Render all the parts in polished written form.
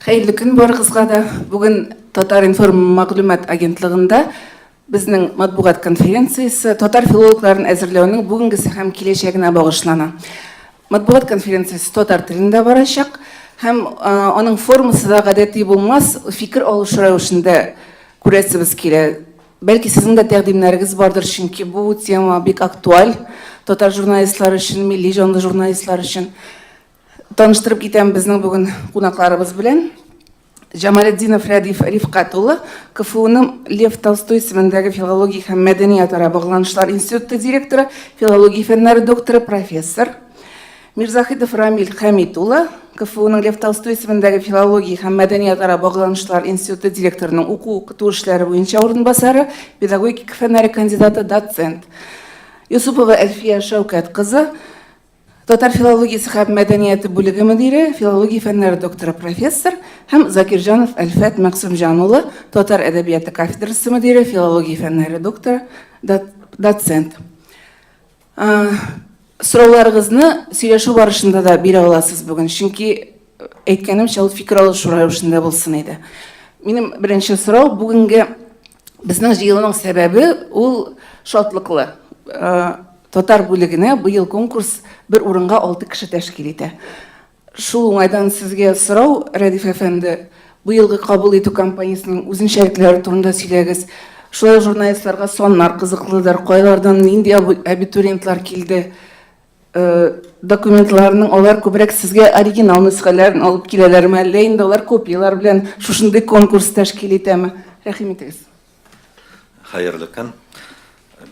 Хәерле көн барыгызга да. Бүген Татар-информ мәгълүмат агентлыгында безнең матбугат конференциясе татар филологларын әзерләүнең бүгенгесе һәм киләчәгенә багышлана. Матбугат конференциясе татар телендә барачак һәм аның формасы да гадәти булмас, фикер алышу рәвешендә күрәсебез килә. Бәлки сезнең дә тәкъдимнәрегез бардыр, чөнки бу тема бик актуаль татар журналистлары өчен, милли җанлы журналистлар өчен. Таныштырып китәм безнең бүген кунакларыбыз белән. Җамалетдинов Рәдиф Рифкать улы, КФУның Лев Толстой исемендәге филология һәм мәдәниятара багланышлар институты директоры, филология фәннәре докторы, профессор. Мирзаһитов Рамил Хәмит улы, КФУның Лев Толстой исемендәге филология һәм мәдәниятара багланышлар институты директорының уку-укыту эшләре буенча урынбасары, педагогика фәннәре кандидаты, доцент. Юсупова Әлфия Шәүкәт кызы, Татар филологиясе һәм мәдәнияте бүлеге мөдире, филология фәннәре докторы, профессор һәм Закирҗанов Әлфәт Мәгъсүмҗан улы, татар әдәбияты кафедрасы мөдире, филология фәннәре докторы, доцент. Сорауларыгызны сөйләшү барышында да бирә аласыз бүген, чөнки әйткәнемчә, ул фикер алышу рәвешендә булсын иде. Минем беренче сорау бүгенге безнең җыелуның сәбәбе ул шатлыклы. Татар бүлегенә быел конкурс бер урынга 6 кеше тәшкил итә. Шул уңайдан сезгә сорау, Рәдиф әфәнде, быелгы кабул итү кампаниясенең үзенчәлекләре турында сөйләгез. Шулай ук журналистларга саннар кызыклыдыр, кайлардан нинди абитуриентлар килде, документларның алар күбрәк сезгә оригинал нөсхәләрен алып киләләрме, әллә инде алар копияләр белән шушындый конкурс тәшкил итәме? Рәхим итегез. Хәерле көн.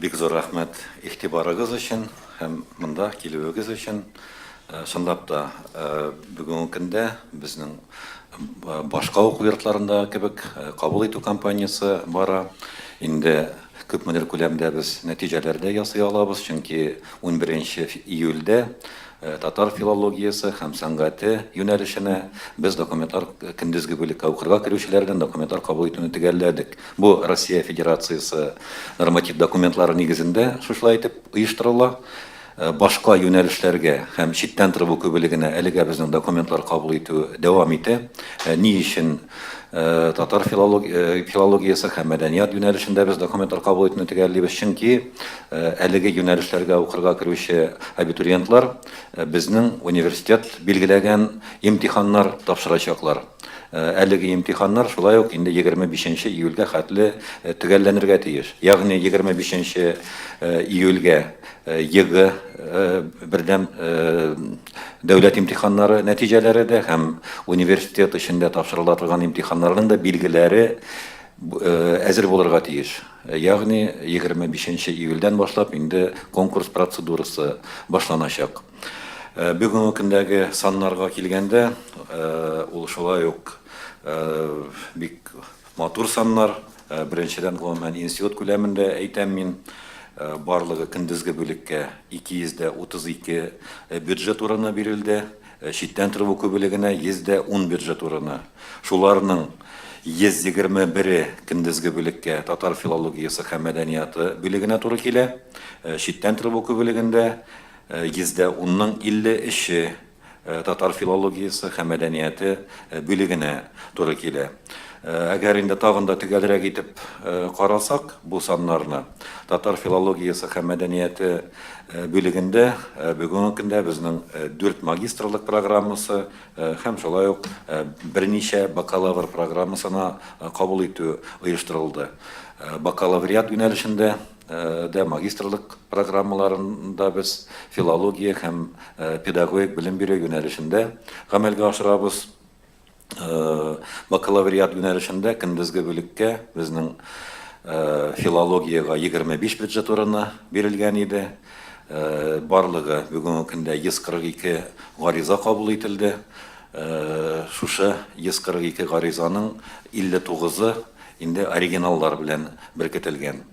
Бик зур рәхмәт игътибарыгыз өчен һәм монда килүегез өчен. Чынлап та, бүгенге көндә безнең башка уку йортларында кебек кабул итү кампаниясе бара. Инде күпмедер күләмдә без нәтиҗәләр дә ясый алабыз, чөнки 11 июльдә татар филологиясе һәм сәнгате юнәлешенә без документлар көндезге бүлеккә укырга керүчеләрдән документлар кабул итүне төгәлләдек. Бу Россия Федерациясе норматив документлары нигезендә шушылай итеп оештырыла. Башка юнәлешләргә һәм читтән торып уку бүлегенә әлегә безнең документлар кабул итү дәвам итә. Ни өчен татар филологиясе һәм мәдәният юнәлешендә без документлар кабул итүне төгәллибез? Чөнки әлеге юнәлешләргә укырга керүче абитуриентлар безнең университет билгеләгән имтиханнар тапшырачаклар. Әлеге имтиханнар шулай ук инде 25 июльгә хәтле төгәлләнергә тиеш. Ягъни 25 июльгә ЕГЭ бердәм дәүләт имтиханнары нәтиҗәләре дә һәм университет эчендә тапшырыла торган имтиханнарның да билгеләре әзер булырга тиеш. Ягъни 25 июльдән башлап инде конкурс процедурасы башланачак. Бүгенге көндәге саннарга килгәндә, ул шулай ук бик матур саннар. Беренчедән, гомумән, институт күләмендә әйтәм мин, барлыгы көндезге бүлеккә 232 бюджет урыны бирелде, читтән торып уку бүлегенә 110 бюджет урыны. Шуларның 121-е көндезге бүлеккә татар филологиясе һәм мәдәнияты бүлегенә туры килә. Читтән торып уку бүлегендә 110-ның 53-е татар филологиясе һәм мәдәнияте бүлегенә туры килә. Әгәр инде тагын да төгәлрәк итеп карасак бу саннарны, татар филологиясе һәм мәдәнияте бүлегендә бүгенге көндә безнең 4 магистрлык программасы һәм шулай ук берничә бакалавр программасына кабул итү оештырылды. Бакалавриат юнәлешендә дә магистрлык программаларында без филология һәм педагогик белем бирү юнәлешендә гамәлгә ашырабыз. Бакалавриат юнәлешендә көндезге бүлеккә безнең филологиягә 25 бюджет урыны бирелгән иде. Барлыгы бүгенге көндә 142 гариза кабул ителде. Шушы 142 гаризаның 59-ы инде оригиналлар белән беркетелгән.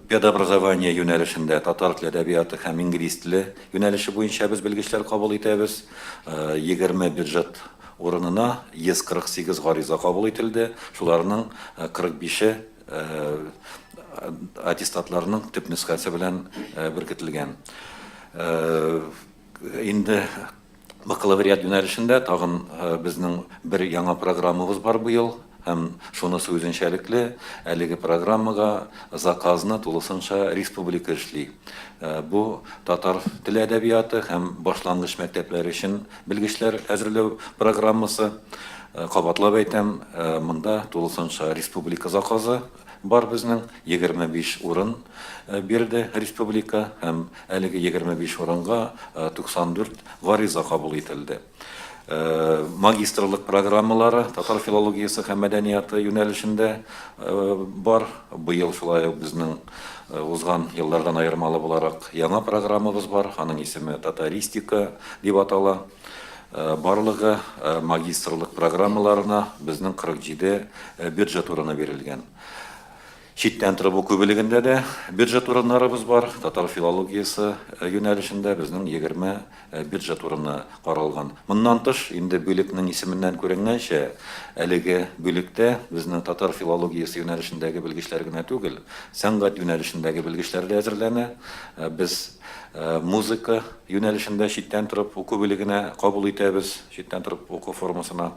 Педобразование юнәлешендә татар теле әдәбияты һәм инглиз теле юнәлеше буенча без белгечләр кабул итәбез. 20 бюджет урынына 148 гариза кабул ителде. Шуларның 45-е аттестатларның төп нөсхәсе белән беркетелгән. Инде Бакалавриат юнәлешендә тагын безнең бер яңа программабыз бар быел, һәм шунысы үзенчәлекле, әлеге программага заказны тулысынча республика эшли. Бу татар теле әдәбияты һәм башлангыч мәктәпләр өчен белгечләр әзерләү программасы. Кабатлап әйтәм, монда тулысынча республика заказы бар безнең, 25 урын бирде республика һәм Әлеге 25 урынга 94 гариза кабул ителде. Магистрлык программалары татар филологиясе һәм мәдәнияты юнәлешендә бар. Быел шулай ук безнең узган еллардан аермалы буларак яңа программабыз бар. Аның исеме Татаристика дип атала. Барлыгы магистрлык программаларына безнең 47 бюджет урыны бирелгән. Читтән торып уку бүлегендә дә бюджет урыннарыбыз бар. Татар филологиясе юнәлешендә безнең 20 бюджет урыны каралган. Моннан тыш, инде бүлекнең исеменнән күренгәнчә, әлеге бүлектә безнең татар филологиясе юнәлешендәге белгечләр генә түгел, сәнгать юнәлешендәге белгечләр дә әзерләнә. Без музыка юнәлешендә читтән торып уку бүлегенә кабул итәбез, читтән торып уку формасына.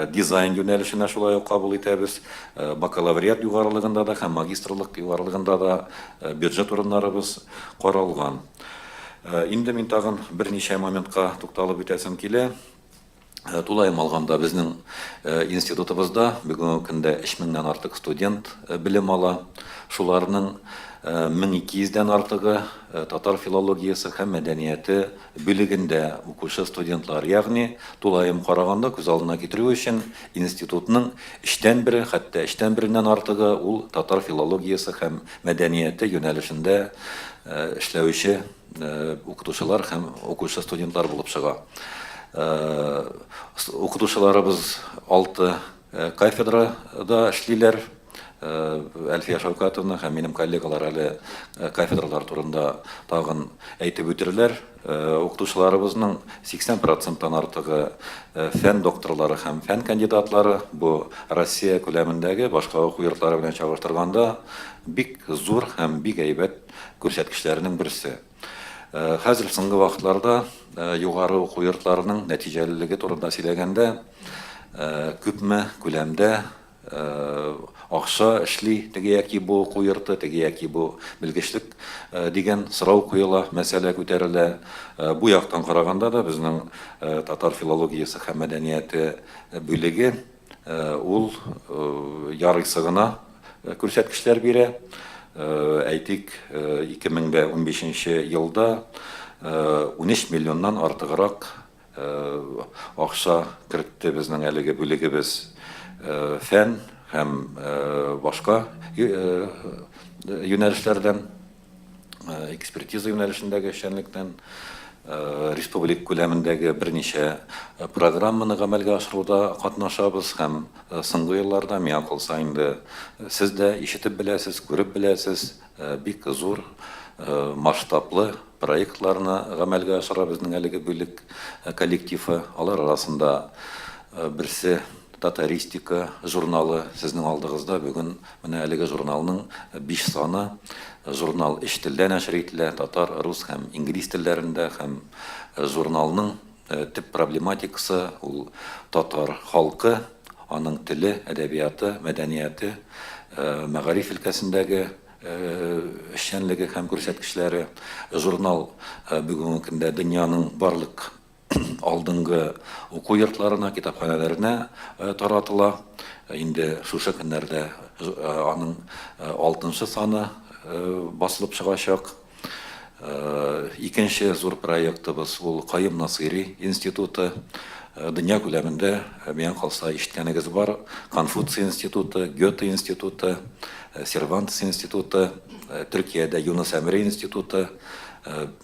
Дизайн юнәлешенә шулай ук кабул итәбез. Бакалавриат югарылыгында да һәм магистрлык югарылыгында да бюджет урыннарыбыз каралган. Инде мин тагын берничә моментка тукталып үтәсем килә. Тулаем алганда, безнең институтыбызда бүгенге көндә 3 меңнән артык студент белем ала. Шуларның 1200 дән артыгы татар филологиясе һәм мәдәнияте бүлегендә укучы студентлар, ягъни тулаем караганда, күз алдына китерү өчен, институтның өчтән бере, хәтта өчтән береннән артыгы ул татар филологиясе һәм мәдәнияте юнәлешендә эшләүче укытучылар һәм укучы студентлар булып чыга. Укытучыларыбыз алты кафедрада эшлиләр. Әлфия Шәүкәтовна һәм минем коллегалар әле кафедралар турында тагын әйтеп үтерләр. Укытучыларыбызның 80 проценттан артыгы фән докторлары һәм фән кандидатлары. Бу Россия күләмендәге башка уку йортлары белән чагыштырганда бик зур һәм бик әйбәт күрсәткечләрнең берсе. Хәзер соңгы вакытларда югары уку йортларының нәтиҗәлелеге турында сөйләгәндә, күпме күләмдә акча эшли теге яки бу уку йорты, теге яки бу белгечлек дигән сорау куела, мәсьәлә күтәрелә. Бу яктан караганда да безнең татар филологиясе һәм мәдәнияте бүлеге ул ярыйсы гына күрсәткечләр бирә. Әйтик, 2015 елда 13 миллионнан артыграк акча кертте безнең әлеге бүлегебез фән һәм башка юнәлешләрдән, экспертиза юнәлешендәге эшчәнлектән, республика күләмендәге берничә программаны гамәлгә ашыруда катнашабыз һәм соңгы елларда, миңа калса инде, сез дә ишетеп беләсез, күреп беләсез, бик зур масштаблы проектларны гамәлгә ашыра безнең әлеге бүлек коллективы. Алар арасында берсе Татаристика журналы. Сезнең алдыгызда бүген менә әлеге журналның 5 саны. Журнал өч телдә нәшер ителә, татар, рус һәм инглиз телләрендә һәм журналның төп проблематикасы ул татар халкы, аның теле, әдәбияты, мәдәнияте, мәгариф өлкәсендәге эшчәнлеге һәм күрсәткечләре. Журнал бүгенге көндә дөньяның барлык алдынгы уку йортларына, китапханәләренә таратыла. Инде шушы көннәрдә аның алтынчы саны басылып чыгачак. Икенче зур проектыбыз ул Каюм Насыйри институты. Дөнья күләмендә, миңа калса, ишеткәнегез бар, Конфуций институты, Гёте институты, Сервантес институты, Төркиядә Юныс Әмре институты,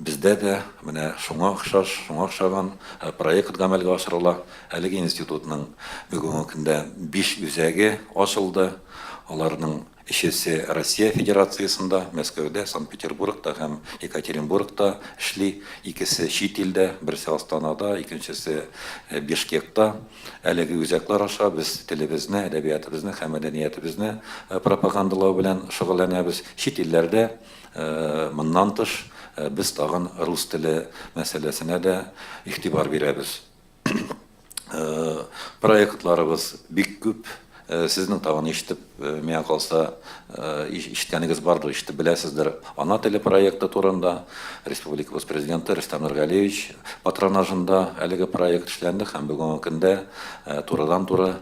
бездә дә менә шуңа охшаш, шуңа охшаган проект гамәлгә ашырыла. Әлеге институтның бүгенге көндә биш үзәге ачылды. Аларның Өчесе Россия Федерациясендә, Мәскәүдә, Санкт-Петербургта һәм Екатеринбургта эшли, икесе чит илдә, берсе Астанада, икенчесе Бишкекта. Әлеге үзәкләр аша без телебезне, әдәбиятыбызны һәм мәдәниятебезне пропагандалау белән шөгыльләнәбез. Чит илләрдә моннан тыш без тагын рус теле мәсьәләсенә дә игътибар бирәбез. Проектларыбыз бик күп. Сезнең тагын ишетеп, миңа калса, ишеткәнегез бардыр, ишетеп беләсездер. Ана теле проекты турында республикабыз президенты Рөстәм Нургалиевич патронажында әлеге проект эшләнде һәм бүгенге көндә турыдан-туры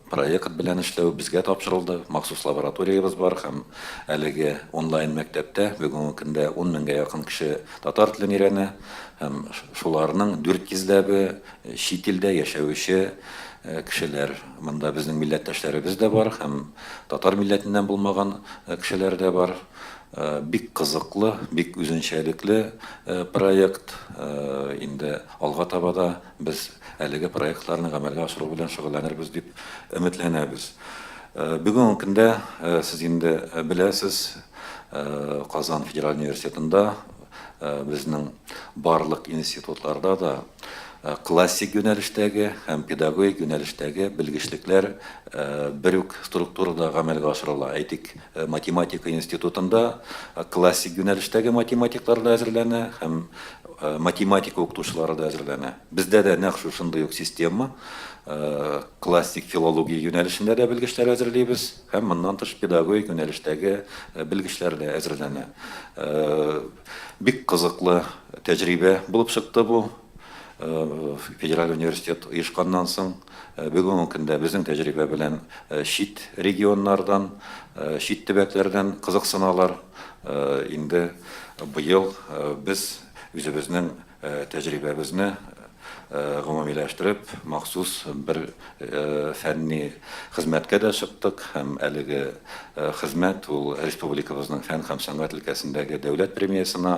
проект белән эшләү безгә тапшырылды. Махсус лабораториябез бар һәм әлеге онлайн мәктәптә бүгенге көндә 10 меңгә якын кеше татар телен өйрәнә һәм шуларның 400 ләбе чит илдә яшәүче кешеләр. Монда безнең милләттәшләребез дә бар һәм татар милләтеннән булмаган кешеләр дә бар. Бик кызыклы, бик үзенчәлекле проект. Инде алга таба да Без әлеге проектларны гамәлгә ашыру белән шөгыльләнербез дип өметләнәбез. Бүгенге көндә сез инде беләсез, Казан федераль университетында безнең барлык институтларда да классик юнәлештәге һәм педагогик юнәлештәге белгечлекләр бер үк структурада гамәлгә ашырыла. Әйтик, математика институтында классик юнәлештәге математиклар да әзерләнә һәм математика укытучылары да әзерләнә. Бездә дә нәкъ шушындый ук система, классик филология юнәлешендә дә белгечләр әзерлибез һәм моннан тыш педагогик юнәлештәге белгечләр дә әзерләнә. Бик кызыклы тәҗрибә булып чыкты бу. Федераль университет оешканнан соң бүгенге көндә безнең тәҗрибә белән чит регионнардан, чит төбәкләрдән кызыксыналар. Инде быел без үзебезнең тәҗрибәбезне гомумиләштереп, махсус бер фәнни хезмәткә дә чыктык һәм әлеге хезмәт ул республикабызның фән һәм сәнгать өлкәсендәге дәүләт премиясенә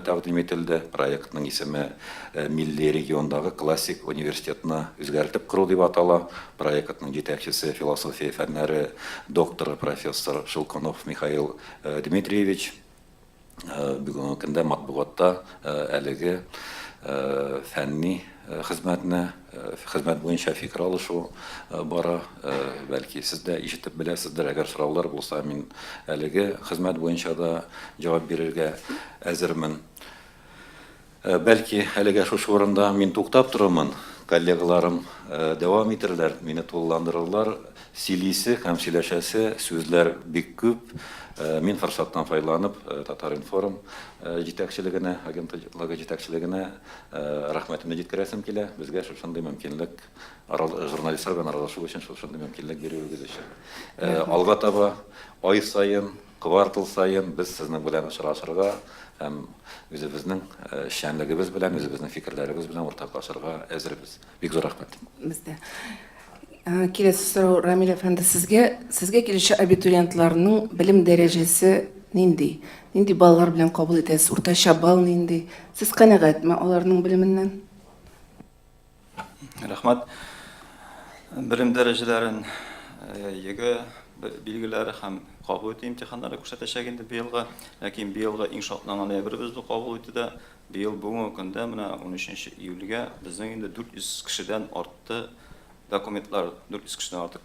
тәкъдим ителде. Проектның исеме Милли региондагы классик университетны үзгәртеп кору дип атала. Проектның җитәкчесе философия фәннәре докторы, профессор Шелкунов Михаил Дмитриевич. Бүгенге көндә матбугатта әлеге фәнни хезмәтне, хезмәт буенча фикер алышу бара. Бәлки сез дә ишетеп беләсездер, әгәр сораулар булса, мин әлеге хезмәт буенча да җавап бирергә әзермен. Бәлки, әлегә шушы урында мин туктап торырмын, коллегаларым дәвам итерләр, мине тулыландырырлар. Сөйлисе һәм сөйләшәсе сүзләр бик күп. Мин форсаттан файдаланып, Татар-информ җитәкчелегенә, агентлыгы җитәкчелегенә рәхмәтемне җиткерәсем килә. Безгә шушындый мөмкинлек, журналистлар белән аралашу өчен шушындый мөмкинлек бирүегез өчен. Алга таба ай саен Квартал саен без сезнең белән очрашырга һәм үзебезнең эшчәнлегебез белән, үзебезнең фикерләребез белән уртаклашырга әзербез. Бик зур рәхмәт. Без дә. Киләсе сорау, Рамил әфәнде, сезгә. Сезгә килүче абитуриентларның белем дәрәҗәсе нинди? Нинди баллар белән кабул итәсез? Уртача балл нинди? Сез канәгатьме аларның белеменнән? Рәхмәт. Белем дәрәҗәләрен ЕГЭ билгеләре һәм кабул итү имтиханнары күрсәтәчәк инде быелгы. Ләкин быелгы иң шатланган әйберебез бу кабул итүдә. Быел бүгенге көндә менә 13 июльгә безнең инде 400 кешедән артты документлар, 400 кешедән артык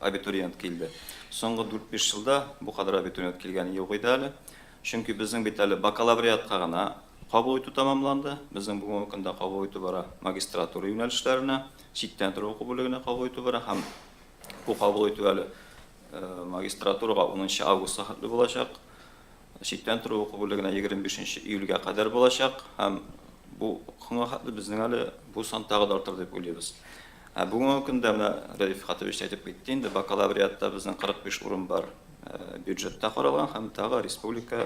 абитуриент килде. Соңгы 4-5 елда бу кадәр абитуриент килгәне юк иде әле. Чөнки безнең бит әле бакалавриатка гына кабул итү тәмамланды. Безнең бүгенге көндә кабул итү бара магистратура юнәлешләренә, читтән торып уку бүлегенә кабул итү бара һәм бу кабул итү әле магистратурага 10 августка хәтле булачак. Читтән торып уку бүлегенә 25 июльгә кадәр булачак һәм бу көнгә хәтле безнең әле бу сан тагы да артыр дип уйлыйбыз. Ә бүгенге көндә менә Рәдиф Хатыпович әйтеп китте инде, бакалавриатта безнең 45 урын бар бюджетта каралган һәм тагы республика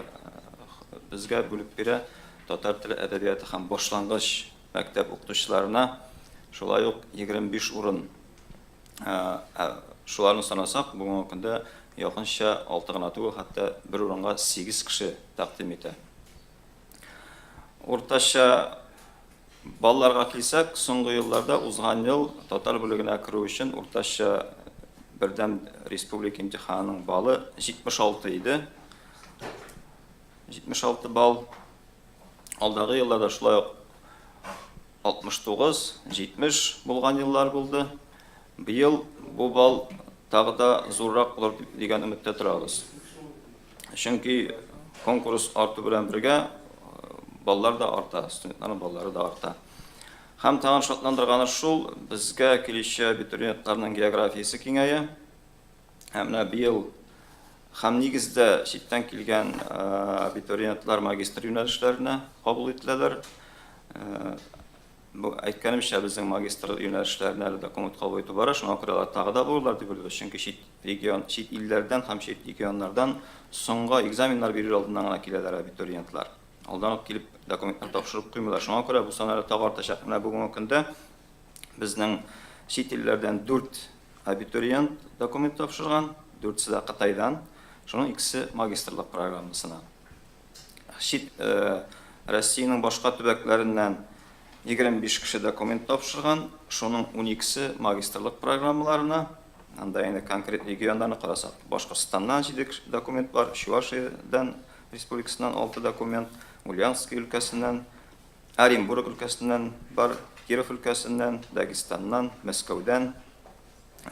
безгә бүлеп бирә татар теле, әдәбияты һәм башлангыч мәктәп укытучыларына шулай ук 25 урын. Шуларны санасак, бүгенге көндә якынча 6 гына түгел, хәтта бер урынга 8 кеше тәкъдим итә. Уртача Балларга килсәк, соңгы елларда узган ел татар бүлегенә керү өчен уртача бердәм республика имтиханының баллы 76 иде. 76 балл. Алдагы елларда шулай ук 69, 70 булган еллар булды. Быел бу балл тагы да зуррак булыр дигән өметтә торабыз. Чөнки конкурс арту белән бергә балалар да арта, студентларның балалары да арта. Һәм тагын шатландырганы шул, безгә килүче абитуриентларның географиясе киңәя. Һәм менә быел һәм нигездә читтән килгән абитуриентлар магистр юнәлешләренә кабул ителәләр. Бу, әйткәнемчә, безнең магистр юнәлешләренә әле документ кабул итү бара, шуңа күрә алар тагы да булырлар дип уйлыйбыз, чөнки чит регион, чит илләрдән һәм чит регионнардан соңгы экзаменнар бирер алдыннан гына киләләр абитуриентлар. Алдан ук килеп документлар тапшырып куймыйлар. Шуңа күрә бу сан әле тагы артачак. Менә бүгенге көндә безнең чит илләрдән 4 абитуриент документ тапшырган, дүртесе дә Кытайдан, шуның икесе магистрлык программасына. Чит Россиянең башка төбәкләреннән 25 кеше документ тапшырган, шуның 12-се магистрлык программаларына. Анда инде конкрет регионнарны карасак, Башкортстаннан 7 документ бар, Чувашиядән республикасыннан 6 документ, Ульяновский өлкәсеннән, Оренбург өлкәсеннән бар, Киров өлкәсеннән, Дагестаннан, Мәскәүдән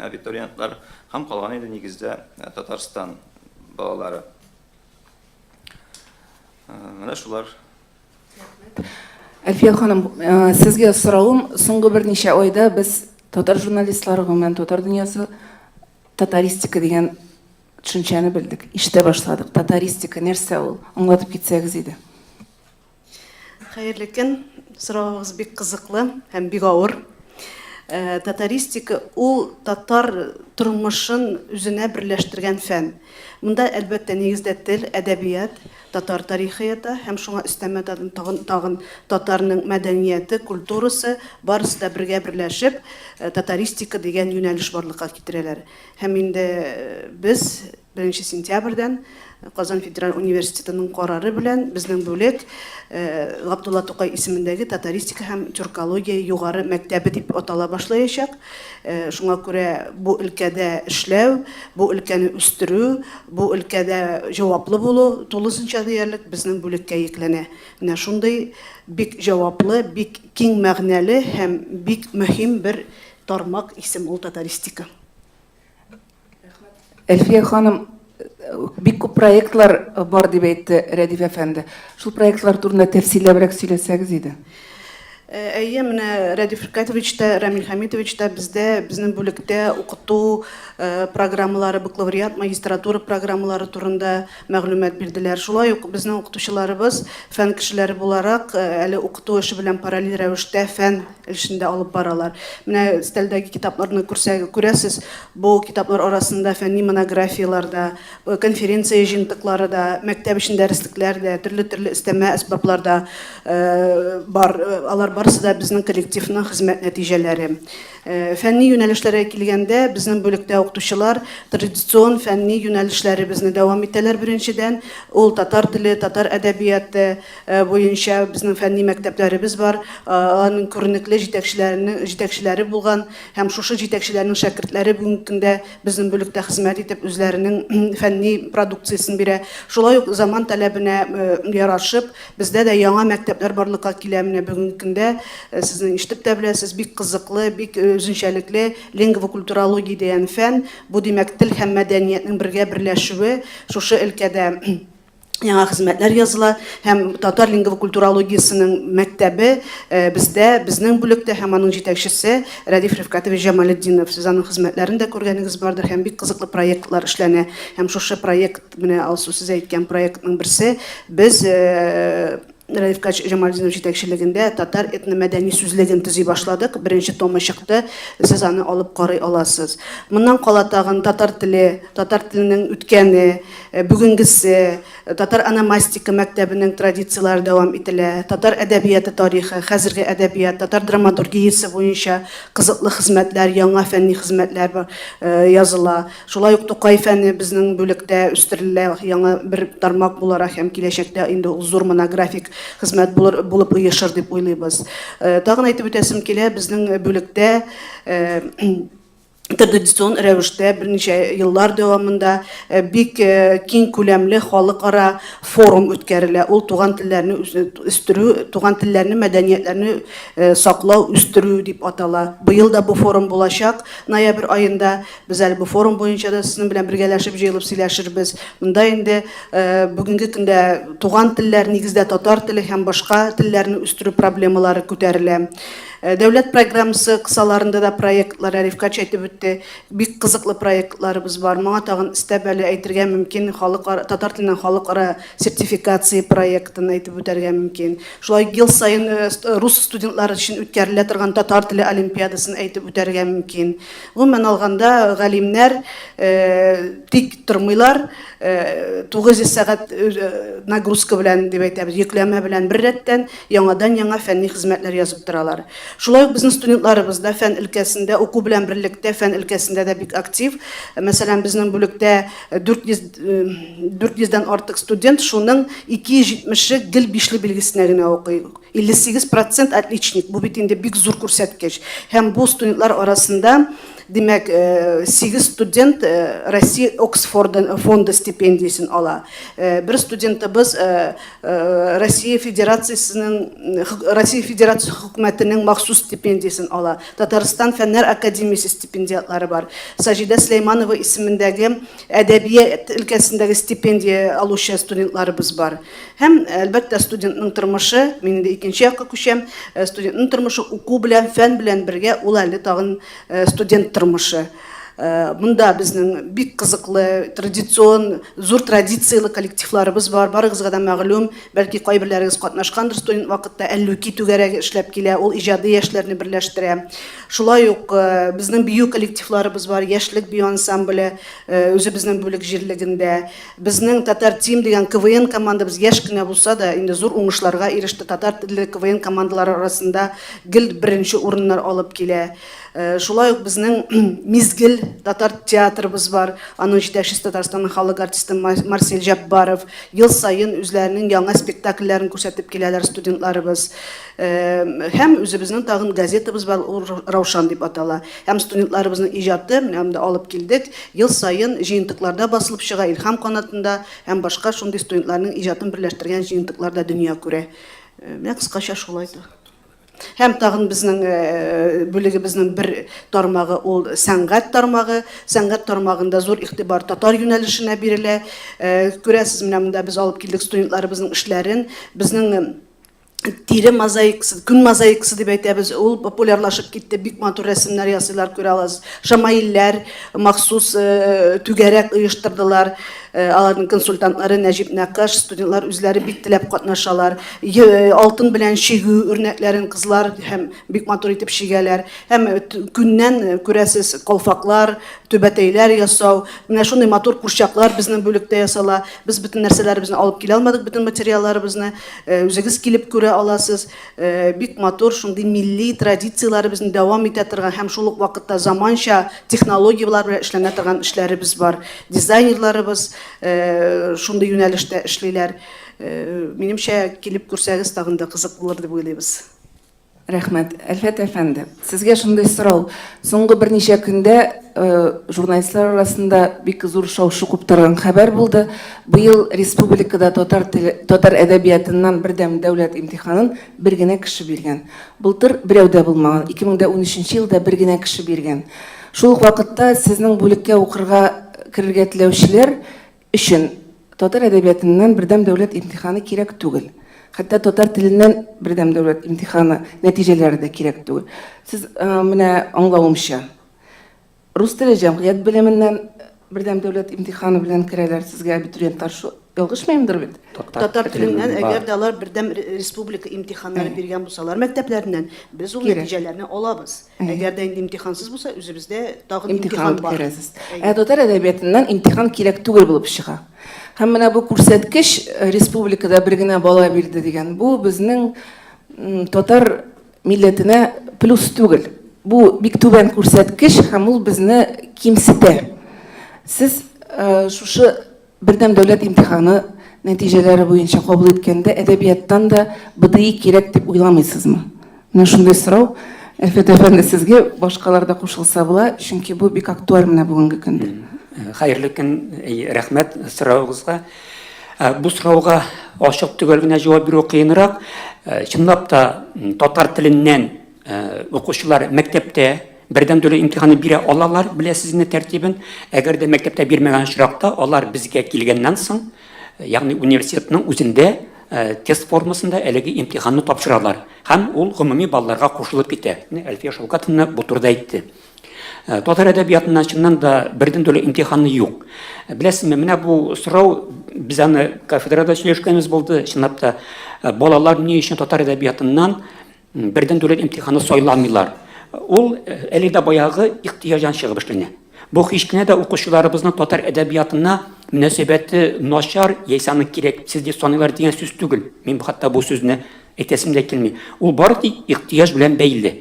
абитуриентлар һәм калган инде нигездә Татарстан балалары. Менә шулар. Әлфия ханым, сезгә соравым, соңгы берничә айда без татар журналистлары, гомумән татар дөньясы татаристика дигән төшенчәне белдек, ишетә башладык. Татаристика нәрсә ул? Аңлатып китсәгез иде. Хәерле көн. Соравыгыз бик кызыклы һәм бик авыр. Э, татаристика ул татар тормышын үзенә берләштергән фән. Монда, әлбәттә, нигездә тел, әдәбият, татар тарихы ята һәм шуңа өстәмә тагын, тагын татарның мәдәнияте, культурасы, барысы да бергә берләшеп, э, татаристика дигән юнәлеш барлыкка китерәләр. Һәм инде э, без Беренче сентябрьдән Казан федераль университетының карары белән безнең бүлек Габдулла Тукай исемендәге татаристика һәм тюркология югары мәктәбе дип атала башлаячак. Шуңа күрә бу өлкәдә эшләү, бу өлкәне үстерү, бу өлкәдә җаваплы булу тулысынча диярлек безнең бүлеккә йөкләнә. Менә шундый бик җаваплы, бик киң мәгънәле һәм бик мөһим бер тармак исем ул татаристика. Әлфия ханым, бик күп проектлар бар дип әйтте Рәдиф әфәнде. Шул проектлар турында тәфсилләбрәк сөйләсәгез иде. Э, әйе, менә Рәдиф Ркатович та, Рамил Хәмитович та бездә, безнең бүлектә укыту э, программалары, бакалавриат, магистратура программалары турында мәгълүмат бирделәр. Шулай ук безнең укытучыларыбыз фән кешеләре буларак э, әле укыту эше белән параллель рәвештә фән эшен дә алып баралар. Менә өстәлдәге китапларны күрсә, күрәсез, бу китаплар арасында фәнни монографияләр дә, э, конференция җыентыклары да, мәктәп өчен дәреслекләр дә, төрле-төрле өстәмә әсбаплар да э, бар. Э, алар барысы да безнең коллективның хезмәт нәтиҗәләре. Фәнни юнәлешләргә килгәндә, безнең бүлектә укытучылар традицион фәнни юнәлешләребезне дәвам итәләр беренчедән. Ул татар теле, татар әдәбияты, Э, буенча безнең фәнни мәктәпләребез бар. Э, аның күренекле җитәкчеләренең җитәкчеләре булган һәм шушы җитәкчеләрнең шәкертләре бүгенге көндә безнең бүлектә хезмәт итеп үзләренең фәнни продукциясен бирә. Шулай ук заман таләбенә э, ярашып, бездә дә яңа мәктәпләр барлыкка килә. Менә бүгенге көндә сезнең ишетеп тә беләсез, бик кызыклы, бик үзенчәлекле лингвокультурология дигән фән. Бу димәк тел һәм мәдәниятнең бергә берләшүе шушы өлкәдә яңа хезмәтләр языла һәм татар лингвокультурологиясенең мәктәбе э, бездә, безнең бүлектә һәм аның җитәкчесе Рәдиф Рифкатович Җамалетдинов. Сез аның хезмәтләрен дә күргәнегез бардыр һәм бик кызыклы проектлар эшләнә. Һәм шушы проект, менә Алсу сез әйткән проектның берсе, без э, Рәдиф Җамалетдинов җитәкчелегендә татар этномәдәни сүзлеген төзи башладык. Беренче томы чыкты. Сез аны алып карый аласыз. Моннан кала тагын татар теле, татар теленең үткәне, Э, бүгенгесе э, татар ономастика мәктәбенең традицияләре дәвам ителә, татар әдәбияты тарихы, хәзерге әдәбият, татар драматургиясе буенча кызыклы хезмәтләр, яңа фәнни хезмәтләр э, языла. Шулай ук Тукай фәне безнең бүлектә үстерелә, яңа бер тармак буларак һәм киләчәктә инде ул зур монографик хезмәт булыр, булып оешыр дип уйлыйбыз. Тагын әйтеп үтәсем килә, безнең бүлектә. Традицион рәвештә берничә еллар дәвамында бик киң күләмле халыкара форум үткәрелә. Ул туган телләрне үстерү, туган телләрне, мәдәниятләрне саклау, үстерү дип атала. Быел да бу форум булачак ноябрь аенда. Без әле бу форум буенча да сезнең белән бергәләшеп җыелып сөйләшербез. Монда инде бүгенге көндә туган телләр, нигездә татар теле һәм башка телләрне үстерү проблемалары күтәрелә. Дәүләт программасы кысаларында да проектлар, Рифкач әйтеп үтте, бик кызыклы проектларыбыз бар. Моңа тагын өстәп әле әйтергә мөмкин, халыкара, татар теленнән халыкара сертификация проектын әйтеп үтәргә мөмкин. Шулай ел саен рус студентлары өчен үткәрелә торган татар теле олимпиадасын әйтеп үтәргә мөмкин. Гомумән алганда, галимнәр тик тормыйлар, 900 сәгать нагрузка белән дип әйтәбез, йөкләмә белән беррәттән яңадан-яңа фәнни хезмәтләр язып торалар. Шулай ук безнең студентларыбыз да фән өлкәсендә, уку белән берлектә фән өлкәсендә дә бик актив. Мәсәлән, безнең бүлектә 400 400 дән артык студент, шуның 270-е гел бишле билгесенә генә укый. 58 процент отличник, бу бит инде бик зур күрсәткеч. Һәм бу студентлар арасында, димәк, 8 студент Россия Оксфорд фонды стипендиясен ала. Бер студентыбыз Россия Федерациясенең Россия Федерациясе хөкүмәтенең махсус стипендиясен ала. Татарстан Фәннәр академиясе стипендиатлары бар. Саҗидә Сөләйманова исемендәге әдәбият өлкәсендәге стипендия алучы студентларыбыз бар. Һәм, әлбәттә, студентның тормышы, мин инде икенче якка күчәм, студентның тормышы уку белән, фән белән бергә ул әле тагын студент тормышы. Монда безнең бик кызыклы, традицион, зур традицияле коллективларыбыз бар. Барыгызга да мәгълүм, бәлки кайберләрегез катнашкандыр студент вакытта, Әллүки түгәрәге эшләп килә, ул иҗади яшьләрне берләштерә. Шулай ук безнең бию коллективларыбыз бар, Яшьлек бию ансамбле, үзебезнең бүлек җирлегендә. Безнең Татар Тим дигән КВН командабыз яшь кенә булса да, инде зур уңышларга иреште. Татар телле КВН командалары арасында гел беренче урыннар алып килә. Шулай ук безнең Мизгел татар театрыбыз бар. Аның җитәкчесе Татарстанның халык артисты Марсель Җаббаров. Ел саен үзләренең яңа спектакльләрен күрсәтеп киләләр студентларыбыз. Һәм үзебезнең тагын газетабыз бар, ул Раушан дип атала. Һәм студентларыбызның иҗаты, менә монда алып килдек, ел саен җыентыкларда басылып чыга, Илһам канатында һәм башка шундый студентларның иҗатын берләштергән җыентыкларда дөнья күрә. Менә кыскача шулай. Һәм тагын безнең бүлегебезнең бер тармагы ул сәнгать тармагы. Сәнгать тармагында зур игътибар татар юнәлешенә бирелә. Күрәсез, менә монда без алып килдек студентларыбызның эшләрен. Безнең тире мозаикасы, күн мозаикасы дип әйтәбез, ул популярлашып китте, бик матур рәсемнәр ясыйлар, күрә аласыз. Шамаилләр махсус түгәрәк оештырдылар. Аларның консультантлары Нәҗип Нәкыш, студентлар үзләре бик теләп катнашалар. Алтын белән чигү үрнәкләрен кызлар һәм бик матур итеп чигәләр. Һәм күннән күрәсез калфаклар, түбәтәйләр ясау. Менә шундый матур курчаклар безнең бүлектә ясала. Без бөтен нәрсәләребезне алып килә алмадык, бөтен материалларыбызны. Үзегез килеп күрә аласыз. Бик матур, шундый милли традицияләребезне дәвам итә торган һәм шул ук вакытта заманча технологияләр белән эшләнә торган эшләребез бар. Дизайнерларыбыз шундый юнәлештә эшлиләр. Минемчә, килеп күрсәгез, тагын да кызык булыр дип уйлыйбыз. Рәхмәт. Әлфәт әфәнде, сезгә шундый сорау. Соңгы берничә көндә журналистлар арасында бик зур шау-шу куптарган хәбәр булды. Быел республикада татар теле, татар әдәбиятыннан бердәм дәүләт имтиханын бер генә кеше биргән. Былтыр берәү дә булмаган, 2013 елда бер генә кеше биргән. Шул ук вакытта сезнең бүлеккә укырга керергә теләүчеләр Өчен татар әдәбиятыннан бердәм дәүләт имтиханы кирәк түгел. Хәтта татар теленнән бердәм дәүләт имтиханы нәтиҗәләре дә кирәк түгел. Сез менә аңлавымча, рус теле җәмгыять белеменнән бердәм дәүләт имтиханы белән керәләр сезгә абитуриентлар, шу ялгышмыймдыр бит? Татар теленнән, әгәр дә алар бердәм республика имтиханнары биргән булсалар мәктәпләреннән, без ул нәтиҗәләрне алабыз. Әгәр дә инде имтихансыз булса, үзебездә тагын имтихан бар. Үткәрәсез. Ә татар әдәбиятыннан имтихан кирәк түгел булып чыга. Һәм менә бу күрсәткеч республикада бер генә бала бирде дигән, бу безнең татар милләтенә плюс түгел. Бу бик түбән күрсәткеч һәм ул безне кимсетә. Сез шушы Бердәм дәүләт имтиханы нәтиҗәләре буенча кабул иткәндә әдәбияттан да БДИ кирәк дип уйламыйсызмы? Менә шундый сорау. Әлфәт әфәнде, сезгә башкалар да кушылса була, чөнки бу бик актуаль менә бүгенге көндә. Хәерле көн, рәхмәт соравыгызга. Бу сорауга ачык төгәл генә җавап бирү кыенрак. Чынлап та татар теленнән укучылар мәктәптә бердәм дәүләт имтиханы бирә алалар, беләсез инде тәртибен. Әгәр дә мәктәптә бирмәгән очракта, алар безгә килгәннән соң, ягъни университетның үзендә тест формасында әлеге имтиханны тапшыралар. Һәм ул гомуми балларга кушылып китә. Менә Әлфия Шәүкәтовна бу турыда әйтте. Э, татар әдәбиятыннан чыннан да бердәм дәүләт имтиханы юк. Э, беләсезме, менә бу сорау без аны кафедрада сөйләшкәнебез булды. Чынлап та э, балалар ни өчен татар әдәбиятыннан бердәм дәүләт имтиханы сайламыйлар? Ул әле дә баягы ихтыяҗдан чыгып эшләнә. Бу һич кенә дә укучыларыбызның татар әдәбиятына мөнәсәбәте начар яисә аны кирәксез дип саныйлар дигән сүз түгел. Мин хәтта бу сүзне әйтәсем дә килми. Ул бары тик ихтыяҗ белән бәйле.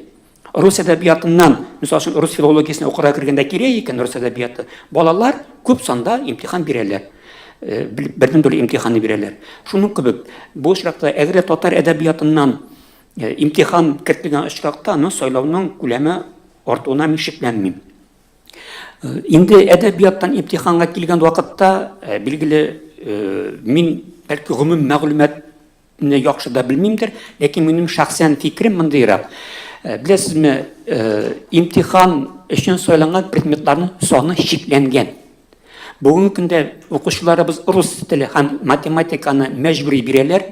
Рус әдәбиятыннан, мисал өчен, рус филологиясенә укырга кергәндә кирәк икән рус әдәбияты, балалар күп санда имтихан бирәләр. Э, бердәм дәүләт имтиханы бирәләр. Шуның кебек, бу очракта әгәр дә татар әдәбиятыннан э, имтихан кертелгән очракта, аны сайлауның күләме артуына мин шикләнмим. Э, инде әдәбияттан имтиханга килгән вакытта, билгеле, мин бәлки гомум мәгълүмат яхшы да белмимдер, ләкин минем шәхсән фикерем мондыйрак. Э, беләсезме, э, имтихан өчен сайланган предметларның саны чикләнгән. Бүгенге көндә укучыларыбыз рус теле һәм математиканы мәҗбүри бирәләр.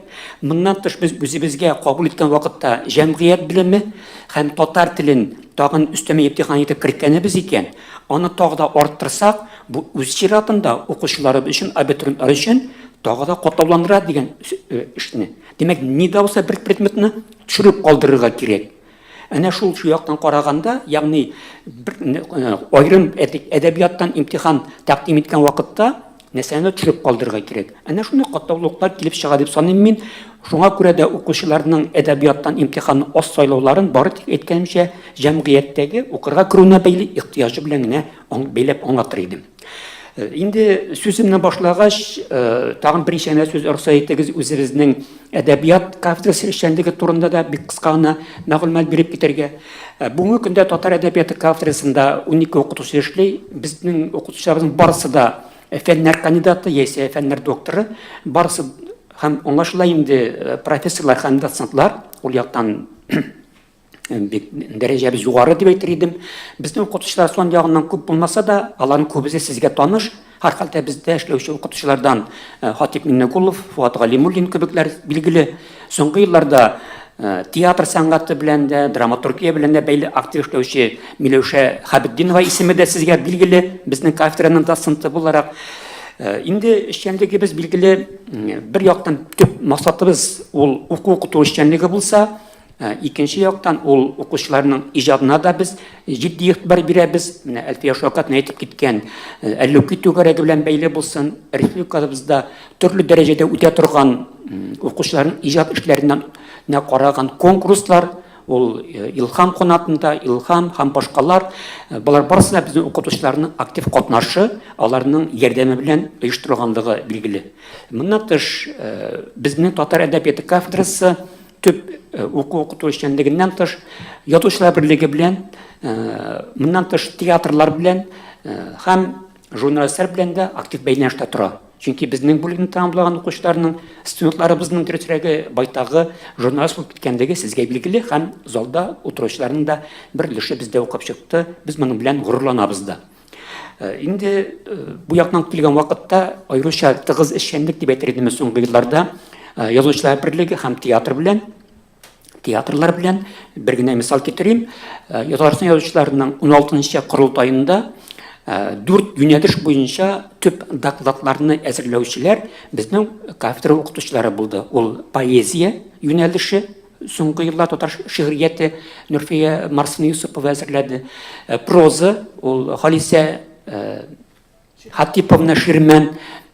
Моннан тыш без үзебезгә кабул иткән вакытта җәмгыять белеме һәм татар телен тагын өстәмә имтихан итеп керткәнебез икән, аны тагы да арттырсак, бу үз чиратында укучыларыбыз өчен, абитуриентлар өчен тагы да катлауландыра дигән э, эшне. Димәк, ни дә булса бер предметны төшереп калдырырга кирәк. Әнә шул шу яктан караганда, ягъни бер э, аерым әдәбияттан имтихан тәкъдим иткән вакытта нәрсәне төшереп калдырырга кирәк. Әнә шундый катлаулыклар килеп чыга дип саныйм мин. Шуңа күрә дә укучыларның әдәбияттан имтиханны аз сайлауларын бары тик әйткәнемчә, җәмгыятьтәге укырга керүенә бәйле ихтыяҗы белән генә бәйләп аңлатыр идем. Э, инде сүземне башлагач, э, тагын берничә генә сүз рөхсәт итегез үзебезнең әдәбият кафедрасы эшчәнлеге турында да бик кыска гына мәгълүмат биреп китәргә. Э, бүгенге көндә татар әдәбияты кафедрасында 12 укытучы эшли. Безнең укытучыларыбызның барысы да фәннәр кандидаты яисә фәннәр докторы, барысы һәм аңлашыла инде профессорлар һәм доцентлар ул яктан бик дәрәҗәбез югары дип әйтер идем. Безнең укытучылар сан ягыннан күп булмаса да, аларның күбесе сезгә таныш. Һәрхәлдә бездә эшләүче укытучылардан э, Хатип Миннегулов, Фуат Галимуллин кебекләр билгеле. Соңгы елларда э, театр сәнгате белән дә, драматургия белән дә бәйле актив эшләүче Миләүшә Хәбетдинова исеме дә сезгә билгеле, безнең кафедраның доценты буларак. Э, инде эшчәнлегебез билгеле, бер яктан төп максатыбыз ул уку-укыту эшчәнлеге булса, Э, икенче яктан, ул укучыларның иҗадына да без җитди игътибар бирәбез. Менә Әлфия Шәүкәтовна әйтеп киткән э, Әллүки түгәрәге белән бәйле булсын, республикабызда төрле дәрәҗәдә үтә торган укучыларның иҗат эшләреннән караган конкурслар, ул э, Илһам канатында, Илһам һәм башкалар, болар барысы да безнең укытучыларның актив катнашы, аларның ярдәме белән оештырылганлыгы билгеле. Моннан тыш, безнең татар әдәбияты кафедрасы Төп э, уку-укыту эшчәнлегеннән тыш, язучылар берлеге белән, э, моннан тыш театрлар белән э, һәм журналистлар белән дә актив бәйләнештә тора. Чөнки безнең бүлекне тәмамлаган укучыларның, студентларыбызның дөресрәге байтагы журналист булып киткәнлеге сезгә билгеле һәм залда утыручыларның да бер өлеше бездә укып чыкты. Без моның белән горурланабыз да. Э, инде э, бу яктан килгән вакытта аеруча тыгыз эшчәнлек дип әйтер идем соңгы елларда э, язучылар берлеге һәм театр белән театрлар белән бер генә мисал китерим. Татарстан язучыларының 16 корылтаенда дүрт юнәлеш буенча төп докладларны әзерләүчеләр безнең кафедра укытучылары булды. Ул поэзия юнәлеше, Соңгы еллар татар шигърияте Нурфия Марсина Юсупова әзерләде. Э, проза ул Халисә э, Хатиповна Ширмән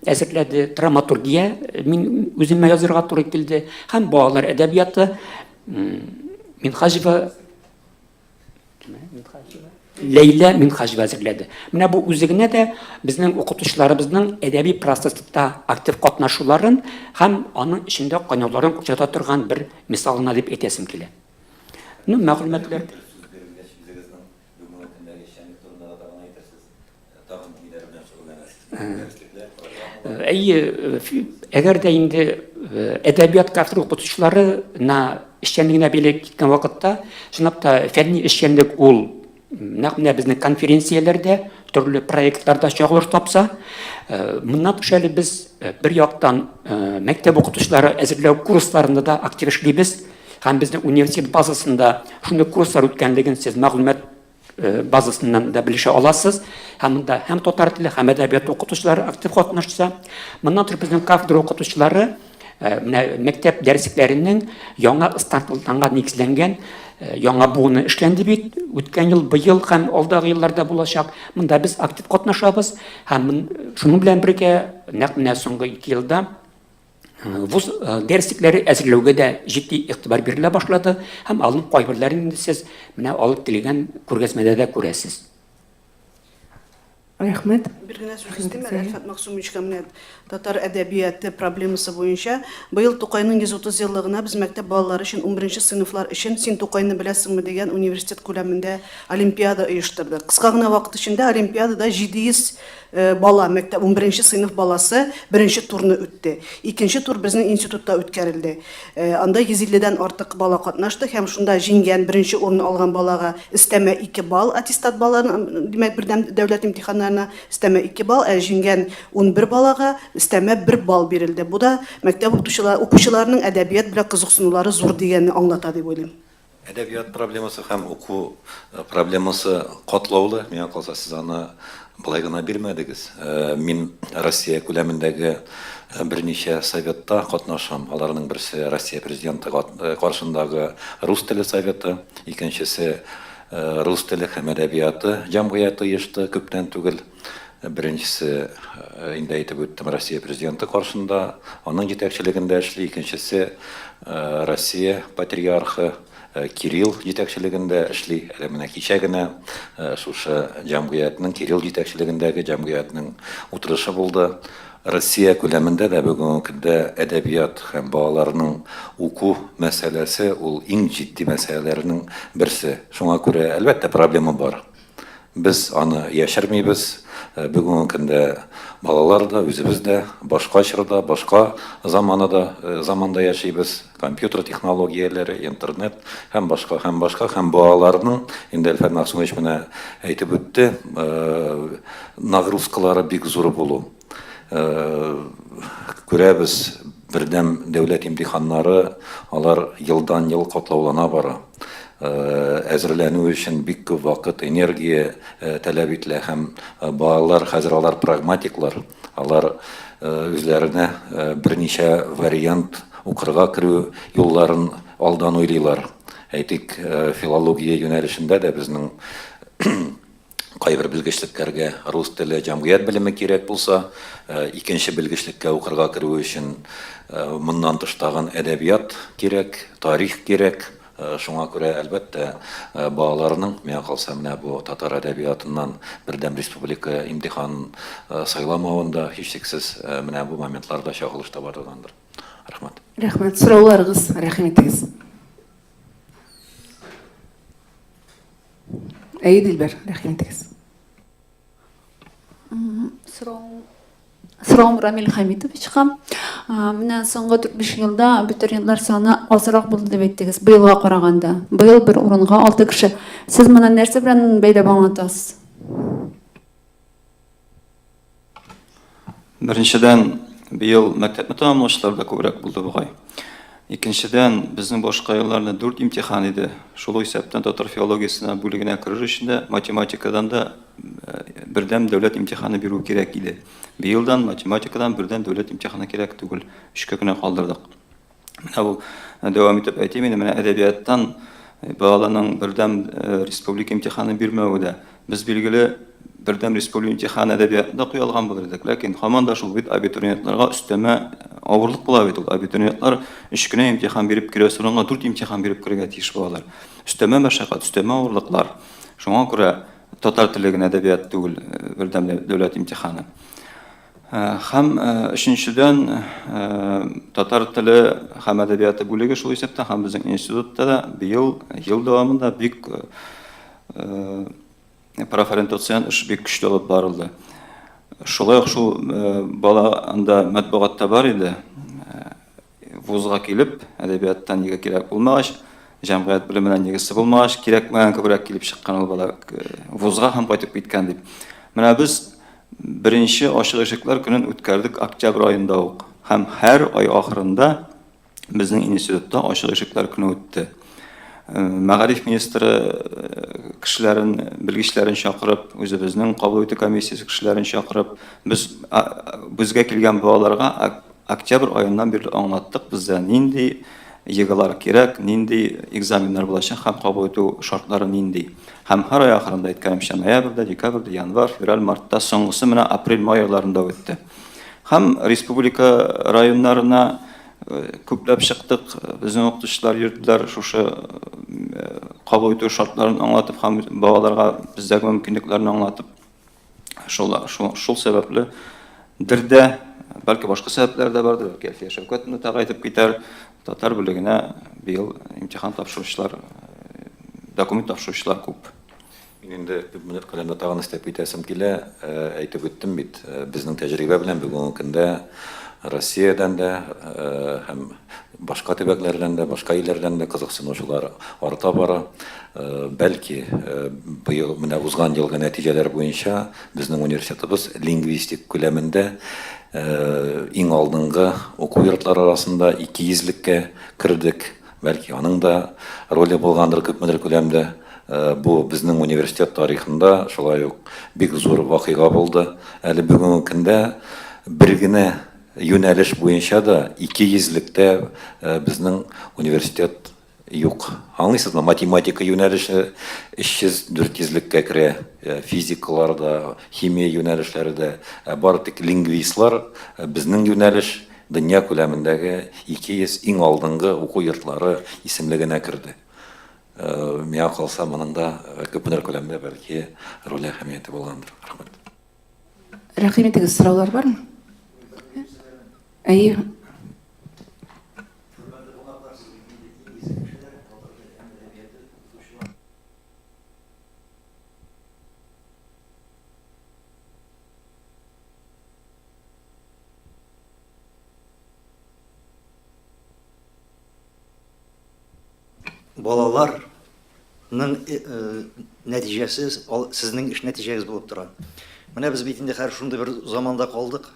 әзерләде. Драматургия э, мин үземә язырга туры килде. Һәм балалар әдәбияты Минхаҗева Ләйлә Минһаҗева әзерләде. Менә бу үзе генә дә безнең укытучыларыбызның әдәби процесста актив катнашуларын һәм аның эчендә кайнауларын күрсәтә торган бер мисал гына дип әйтәсем килә. Ну, мәгълүматлар. турында тагын әйтерсез. Тагын ниләр белән шөгыльләнәсез? Дәреслекләр, программалар? Әйе, әгәр дә инде әдәбият кафедра укытучыларына эшчәнлегенә бәйле киткән вакытта, чынлап та фәнни эшчәнлек ул нәкъ менә безнең конференцияләрдә, төрле проектларда чагылыш тапса, моннан тыш әле без бер яктан мәктәп укытучылары әзерләү курсларында да актив эшлибез һәм безнең университет базасында шундый курслар үткәнлеген сез мәгълүмат базасыннан да белешә аласыз. Һәм монда һәм татар теле, һәм әдәбият укытучылары актив катнашса. Моннан тыш безнең кафедра укытучылары менә мәктәп дәреслекләренең яңа стандартларга нигезләнгән яңа буыны эшләнде бит. Үткән ел, быел һәм алдагы елларда булачак. Монда без актив катнашабыз һәм шуның белән бергә нәкъ менә соңгы 2 елда Вуз дәреслекләре әзерләүгә дә җитди игътибар бирелә башлады һәм алның кайберләрен инде сез менә алып килгән күргәзмәдә дә күрәсез. Рәхмәт. Бер генә сүз өстим әле, Әлфәт Мәгъсүмовичка менә татар әдәбияты проблемасы буенча. Быел Тукайның 130 еллыгына без мәктәп балалары өчен унберенче сыйныфлар өчен Син Тукайны беләсеңме дигән университет күләмендә олимпиада оештырдык. Кыска гына вакыт эчендә олимпиадада 700 Бала, мәктәп, унберенче сыйныф баласы беренче турны үтте. Икенче тур безнең институтта үткәрелде. Анда 150 дән артык бала катнашты һәм шунда җиңгән, беренче урын алган балага өстәмә 2 балл аттестат балларын, димәк, бердәм дәүләт имтиханнарына өстәмә 2 балл, ә җиңгән 11 балага өстәмә 1 балл бирелде. Бу да мәктәп укучыларының әдәбият белән кызыксынулары зур дигәнне аңлата дип уйлыйм. Әдәбият проблемасы һәм уку проблемасы катлаулы. Миңа калса, сез аны болай гына бирмәдегез. Мин Россия күләмендәге берничә советта катнашам. Аларның берсе Россия Президенты каршындагы рус теле советы, икенчесе рус теле һәм әдәбияты җәмгыяте оешты күптән түгел. Беренчесе, инде әйтеп үттем, Россия Президенты каршында, аның җитәкчелегендә эшли, икенчесе Россия патриархы Кирилл җитәкчелегендә эшли. Әле менә кичә генә шушы җәмгыятьнең, Кирилл җитәкчелегендәге җәмгыятьнең утырышы булды. Россия күләмендә дә бүгенге көндә әдәбият һәм балаларның уку мәсьәләсе ул иң җитди мәсьәләләрнең берсе. Шуңа күрә, әлбәттә, проблема бар. Без аны яшермибез. Бүгенге көндә балалар да, үзебез дә башка чорда, башка заманада, заманда яшибез. Компьютер технологияләре, интернет һәм башка, һәм башка, һәм балаларның, инде Әлфәт Мәгъсүмович менә әйтеп үтте, нагрузкалары бик зур булу. Күрәбез, бердәм дәүләт имтиханнары, алар елдан-ел катлаулана бара. Әзерләнү өчен бик күп вакыт, энергия таләп ителә һәм балалар хәзер алар прагматиклар, алар үзләренә берничә вариант укырга керү юлларын алдан уйлыйлар. Әйтик, филология юнәлешендә дә безнең кайбер белгечлекләргә рус теле, җәмгыять белеме кирәк булса, икенче белгечлеккә укырга керү өчен моннан тыш тагын әдәбият кирәк, тарих кирәк. Шуңа күрә, әлбәттә, балаларның, миңа калса, менә бу татар әдәбиятыннан бердәм республика имтиханын сайламавында, һичшиксез, менә бу моментлар да чагылыш таба торгандыр. Рәхмәт. Рәхмәт. Сорауларыгыз, рәхим итегез. Әйе, Дилбәр, рәхим итегез. Сорау Сорауым Рамил Хамитовичка. Менә соңгы 4-5 елда абитуриентлар саны азрак булды дип әйттегез, быелга караганда. Быел бер урынга 6 кеше. Сез моны нәрсә белән бәйләп аңлатасыз? Беренчедән, быел мәктәпне тәмамлаучылар да күбрәк булды бугай. Икенчедән, безнең башка елларда дүрт имтихан иде. Шул ук исәптән татар филологиясенә бүлегенә керер өчен дә математикадан да э, бердәм дәүләт имтиханы бирү кирәк иде. Быелдан математикадан бердәм дәүләт имтиханы кирәк түгел. Өчкә генә калдырдык. Менә бу э, дәвам итеп әйтим инде, менә әдәбияттан э, балаларның бердәм э, республика имтиханы бирмәве дә. Без билгеле бердәм республика имтиханы әдәбиятында куя алган булыр идек, ләкин һаман да шул бит абитуриентларга өстәмә авырлык була бит ул. Абитуриентлар өч кенә имтихан биреп керәсе урынга дүрт имтихан биреп керергә тиеш булалар. Өстәмә мәшәкать, өстәмә авырлыклар. Шуңа күрә татар теле генә әдәбият түгел, бердәм дәүләт имтиханы. Һәм өченчедән, татар теле һәм әдәбияты бүлеге шул исәптән һәм безнең институтта да быел ел дәвамында бик Профориентацион эш бик көчле алып барылды. Шулай ук шул бала анда матбугатта бар иде. Вузга килеп, әдәбияттан ЕГЭ кирәк булмагач, җәмгыять белеменнән ЕГЭсе булмагач, кирәкмәгән күбрәк килеп чыккан ул бала вузга һәм кайтып киткән дип. Менә без беренче ачык ишекләр көнен үткәрдек октябрь аенда ук. Һәм һәр ай ахырында Безнең институтта ачык ишекләр көне үтте. Э, мәгариф министры э, кешеләрен, белгечләрен чакырып, үзебезнең кабул итү комиссиясе кешеләрен чакырып, без безгә килгән балаларга октябрь аеннан бирле аңлаттык, бездә нинди ЕГЭлар кирәк, нинди экзаменнар булачак һәм кабул итү шартлары нинди. Һәм һәр ай ахырында әйткәнемчә, ноябрьдә, декабрьдә, январь, февраль, мартта, соңгысы менә апрель-май айларында үтте. Һәм республика районнарына күпләп чыктык. Безнең укытучылар йөрделәр шушы кабул итү шартларын аңлатып һәм балаларга бездәге мөмкинлекләрне аңлатып. Шул, шул, шул сәбәпле дер дә, бәлки башка сәбәпләр дә бардыр, бәлки Әлфия Шәүкәтовна тагы әйтеп китәр. Татар бүлегенә быел имтихан тапшыручылар, документ тапшыручылар күп. Мин инде күп минут күләмдә тагын өстәп китәсем килә. Әйтеп үттем бит, безнең тәҗрибә белән бүгенге көндә Россиядән дә һәм башка төбәкләрдән дә, башка илләрдән дә кызыксынучылар арта бара. Бәлки, быел менә узган елгы нәтиҗәләр буенча безнең университетыбыз лингвистик күләмендә иң алдынгы уку йортлары арасында икейөзлеккә кердек. Бәлки, аның да роле булгандыр күпмедер күләмдә. Бу безнең университет тарихында шулай ук бик зур вакыйга булды. Әле бүгенге көндә бер генә юнәлеш буенча да икейөзлектә безнең университет юк. Аңлыйсызмы, математика юнәлеше 300, 400леккә керә, физикалар да, химия юнәлешләре дә. Ә бары тик лингвистлар безнең юнәлеш Дөнья күләмендәге 200 иң алдынгы уку йортлары исемлегенә керде. Миңа калса, моның да күпмедер күләмдә бәлки роле әһәмияте булгандыр. Рәхмәт. Рәхим итегез, сораулар бармы? Әйе. Балаларның нәтиҗәсе сезнең эш нәтиҗәгез булып тора. Менә без бит инде хәзер шундый бер заманда калдык.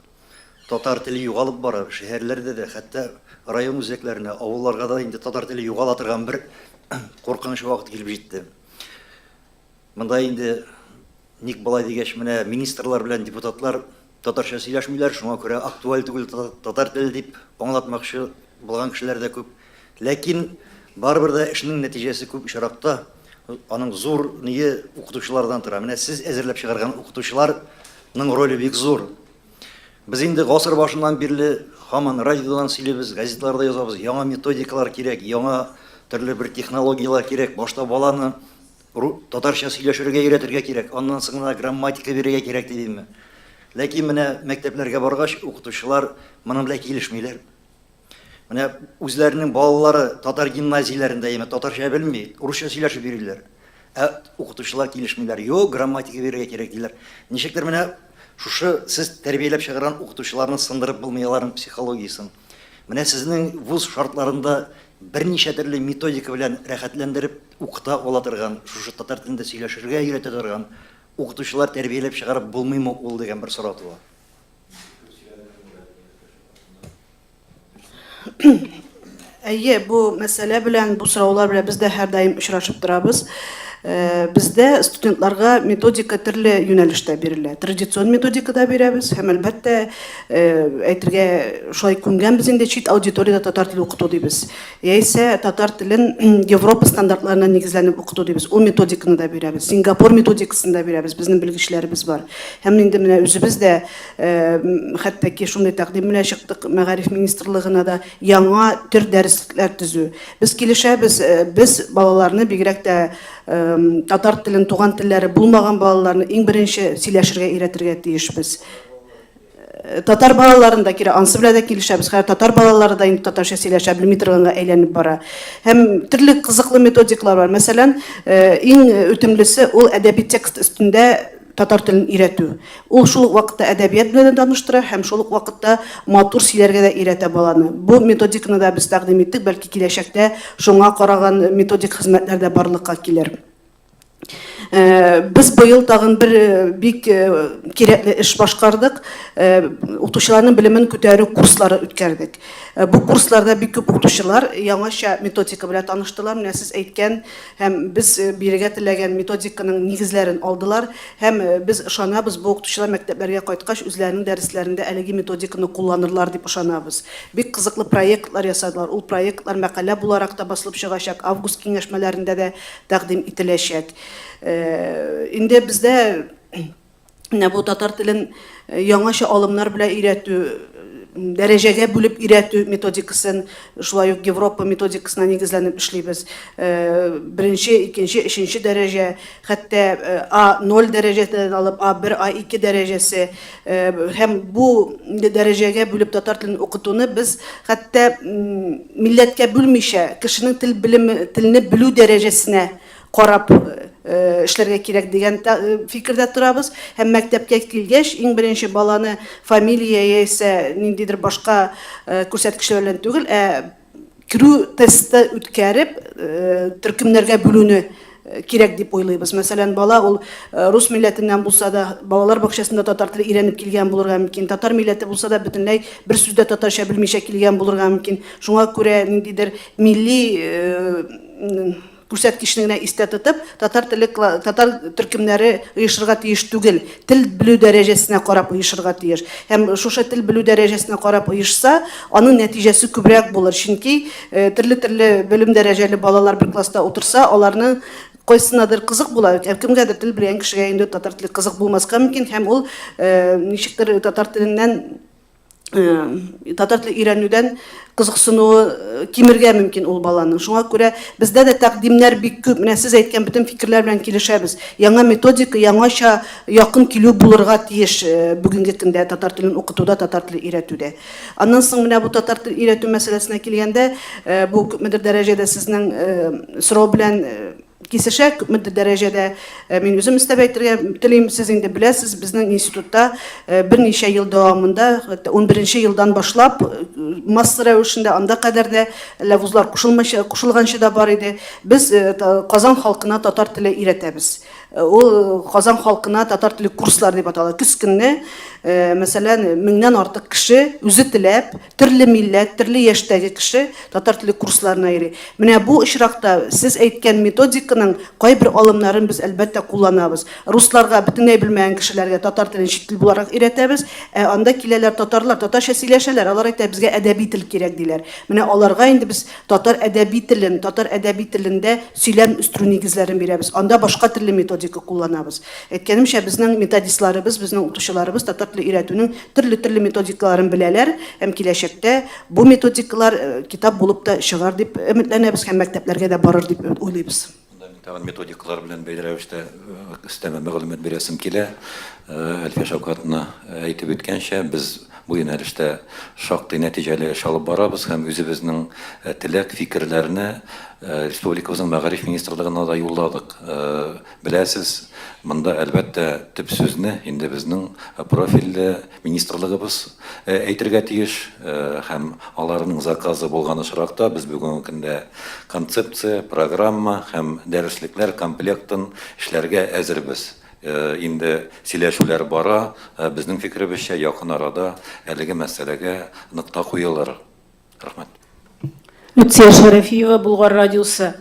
Татар теле югалып бара, шәһәрләрдә дә, хәтта район үзәкләренә, авылларга да инде татар теле югала торган бер куркыныч вакыт килеп җитте. Монда инде ник болай дигәч, менә министрлар белән депутатлар татарча сөйләшмиләр, шуңа күрә актуаль түгел татар теле дип аңлатмакчы булган кешеләр дә күп. Ләкин барыбер дә эшнең нәтиҗәсе күп очракта аның зур ние укытучылардан тора. Менә сез әзерләп чыгарган укытучыларның роле бик зур. Без инде гасыр башыннан бирле һаман радиодан сөйлибез, газетларда язабыз, яңа методикалар кирәк, яңа төрле бер технологияләр кирәк. Башта баланы Татарча сөйләшергә өйрәтергә кирәк, аннан соң гына грамматика бирергә кирәк дидеме. Ләкин менә мәктәпләргә баргач, укытучылар моның белән килешмиләр. Менә үзләренең балалары татар гимназияләрендә яме татарча белми, русча сөйләшеп йөриләр. Ә укытучылар килешмиләр. Юк, грамматика бирергә кирәк диләр. Ничектер менә шушы сез тәрбияләп чыгарган укытучыларны сындырып булмый аларның психологиясен. Менә сезнең вуз шартларында берничә төрле методика белән рәхәтләндереп Укыта ала торган, шушы татар телендә сөйләшергә өйрәтә торган укытучылар тәрбияләп чыгарып булмыймы ул дигән бер сорау туа. Әйе, бу мәсьәлә белән, бу сораулар белән без дә һәрдаим очрашып торабыз. Э, бездә студентларга методика төрле юнәлештә бирелә. Традицион методика да бирәбез һәм, әлбәттә, э, әйтергә шулай күнгәнбез инде, чит аудиториядә татар теле укыту дибез. Яисә татар телен Европа стандартларына нигезләнеп укыту дибез. Ул методиканы да бирәбез. Сингапур методикасын да бирәбез. Безнең белгечләребез бар. Һәм инде менә үзебез дә хәтта ки шундый тәкъдим белән чыктык мәгариф министрлыгына да яңа төр дәреслекләр төзү. Без килешәбез, без балаларны бигрәк тә татар телен туган телләре булмаган балаларны иң беренче сөйләшергә өйрәтергә тиешбез. Татар балаларын да кире, ансы белән дә килешәбез. Хәзер татар балалары да инде татарча сөйләшә белми торганга әйләнеп бара. Һәм төрле кызыклы методикалар бар. Мәсәлән, иң үтемлесе ул әдәби текст өстендә татар телен өйрәтү. Ул шул ук вакытта әдәбият белән дә таныштыра һәм шул ук вакытта матур сөйләргә дә өйрәтә баланы. Бу методиканы да без тәкъдим иттек, бәлки киләчәктә шуңа караган методик хезмәтләр дә барлыкка килер. Без быел тагын бер бик кирәкле эш башкардык. Укытучыларның белемен күтәрү курслары үткәрдек. Бу курсларда бик күп укытучылар яңача методика белән таныштылар. Менә сез әйткән һәм без бирергә теләгән методиканың нигезләрен алдылар. Һәм без ышанабыз, бу укытучылар мәктәпләргә кайткач, үзләренең дәресләрендә әлеге методиканы кулланырлар дип ышанабыз. Бик кызыклы проектлар ясадылар. Ул проектлар мәкалә буларак та басылып чыгачак, август киңәшмәләрендә дә тәкъдим ителәчәк. Инде бездә менә бу татар телен яңача алымнар белән өйрәтү, дәрәҗәгә бүлеп өйрәтү методикасын, шулай ук Европа методикасына нигезләнеп эшлибез. Беренче, икенче, өченче дәрәҗә, хәтта А0 дәрәҗәсеннән алып А1, А2 дәрәҗәсе һәм бу дәрәҗәгә бүлеп татар телен укытуны без хәтта милләткә бүлмичә, кешенең тел белеме, телне белү дәрәҗәсенә карап эшләргә кирәк дигән фикердә торабыз. Һәм мәктәпкә килгәч, иң беренче баланы фамилия яисә ниндидер башка күрсәткечләр белән түгел, ә керү тесты үткәреп, төркемнәргә бүлүне кирәк дип уйлыйбыз. Мәсәлән, бала ул рус милләтеннән булса да, балалар бакчасында татар теле өйрәнеп килгән булырга мөмкин. Татар милләте булса да, бөтенләй бер сүз дә татарча белмичә килгән булырга мөмкин. Шуңа күрә ниндидер милли Күрсәткечне генә истә тотып, татар теле татар төркемнәре оешырга тиеш түгел, тел белү дәрәҗәсенә карап оешырга тиеш. Һәм шушы тел белү дәрәҗәсенә карап оешса, аның нәтиҗәсе күбрәк булыр. Чөнки төрле-төрле белем дәрәҗәле балалар бер класста утырса, аларның кайсынадыр кызык була, ә кемгәдер тел белгән кешегә инде татар теле кызык булмаска мөмкин һәм ул ничектер татар теленнән татар теле өйрәнүдән кызыксынуы кимергә мөмкин ул баланың. Шуңа күрә бездә дә тәкъдимнәр бик күп. Менә сез әйткән бөтен фикерләр белән килешәбез. Яңа методика, яңача якын килү булырга тиеш бүгенге көндә татар телен укытуда, татар теле өйрәтүдә. Аннан соң менә бу татар теле өйрәтү мәсьәләсенә килгәндә, бу күпмедер дәрәҗәдә сезнең сорау белән кисешә, күпмедер дәрәҗәдә мин үзем өстәп әйтергә телим. Сез инде беләсез, безнең институтта берничә ел дәвамында, хәтта 11 елдан башлап, масса рәвешендә, анда кадәр дә, әллә вузлар кушылмыйча, кушылганчы да бар иде. Без Казан халкына татар теле өйрәтәбез. Ул Казан халкына татар теле курслары дип атала. Көз көнне, мәсәлән, меңнән артык кеше үзе теләп, төрле милләт, төрле яшьтәге кеше татар теле курсларына йөри. Менә бу очракта сез әйткән методиканың кайбер алымнарын без, әлбәттә, кулланабыз. Русларга, бөтенләй белмәгән кешеләргә татар телен чит тел буларак өйрәтәбез, ә анда киләләр татарлар, татарча сөйләшәләр, алар әйтә, безгә әдәби тел кирәк, диләр. Менә аларга инде без Татар әдәби телен, татар әдәби телендә сөйләм үстерү нигезләрен бирәбез. Анда башка төрле методика кулланабыз. Әйткәнемчә, безнең методистларыбыз, безнең укытучыларыбыз татар теле өйрәтүнең төрле-төрле методикаларын беләләр һәм киләчәктә бу методикалар китап булып та чыгар дип өметләнәбез һәм мәктәпләргә дә барыр дип уйлыйбыз. Монда мин тагын методикалар белән бәйле рәвештә өстәмә мәгълүмат бирәсем килә. Әлфия Шәүкәтовна әйтеп үткәнчә, без бу юнәлештә шактый нәтиҗәле эш алып барабыз һәм үзебезнең теләк, фикерләрне республикабызның мәгариф министрлыгына да юлладык. Беләсез, монда, әлбәттә, төп сүзне инде безнең профильле министрлыгыбыз әйтергә тиеш һәм аларның заказы булган очракта без бүгенге көндә концепция, программа һәм дәреслекләр комплектын эшләргә әзербез. Инде сөйләшүләр бара, безнең фикеребезчә, якын арада әлеге мәсьәләгә нокта куелыр. Рәхмәт. Люция Шәрәфиева, Болгар радиосы.